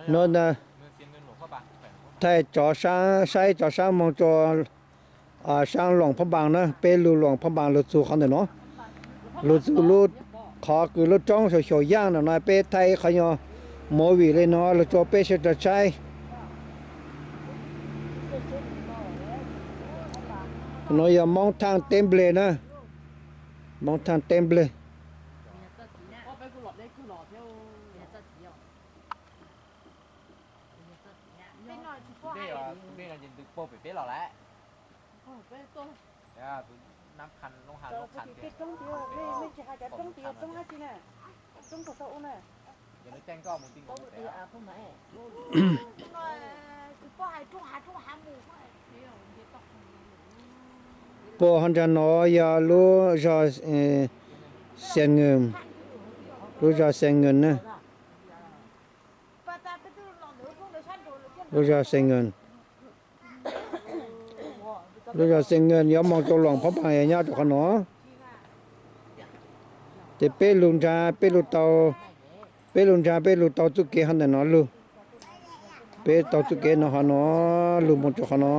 No thaij saib cov sab moog rua saab Luam Phab Npaas na, peb lug Luam Phab Npaas lug txug qhov ntawm no. Lug txug lub qhov kws lub roob xyaum xyaum yaaj ntawm no, peb thaij ib qhov nyuas movie le no lug rua peb sawv dlawg saib. No yog Moob Thaaj Teb Nplej na, Moob Thaaj Teb Nplej. Puag hov nraag no yog lub zog Xees Nwm, lub zog Xees Nwm na. Lub zog Xees Nwm, lub zog Xees Nwm yuav moog rua Luam Phab Npaas nyob rua qhov no. Ces peb lug nraag, peb lug tau, peb lug nraag peb lug tau txuj kev hov ntawm no lug. Peb tau txuj kev no hov no lug moog rua qhov no.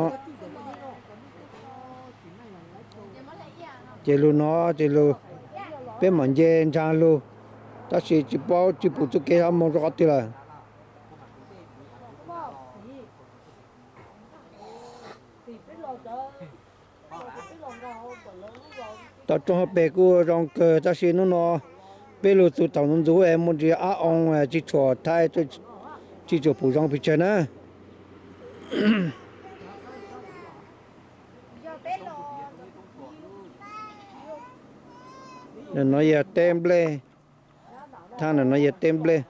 Ces lug no, ces lug, peb mam nce nraag lug, tab sis tsis paub tsi pum txuj kev hov moog rua qhov twg lawm. Tau roob hauv peg kuj zoo kawg tab sis nub no peb lug txug taam ntxuv ntxuv es muaj ntsis ab oo tsi tshuam thaij, tsi tshuam pum zoo pes tsawg na. Ntawm no yog teb nplej, thaaj ntawm no yog teb nplej.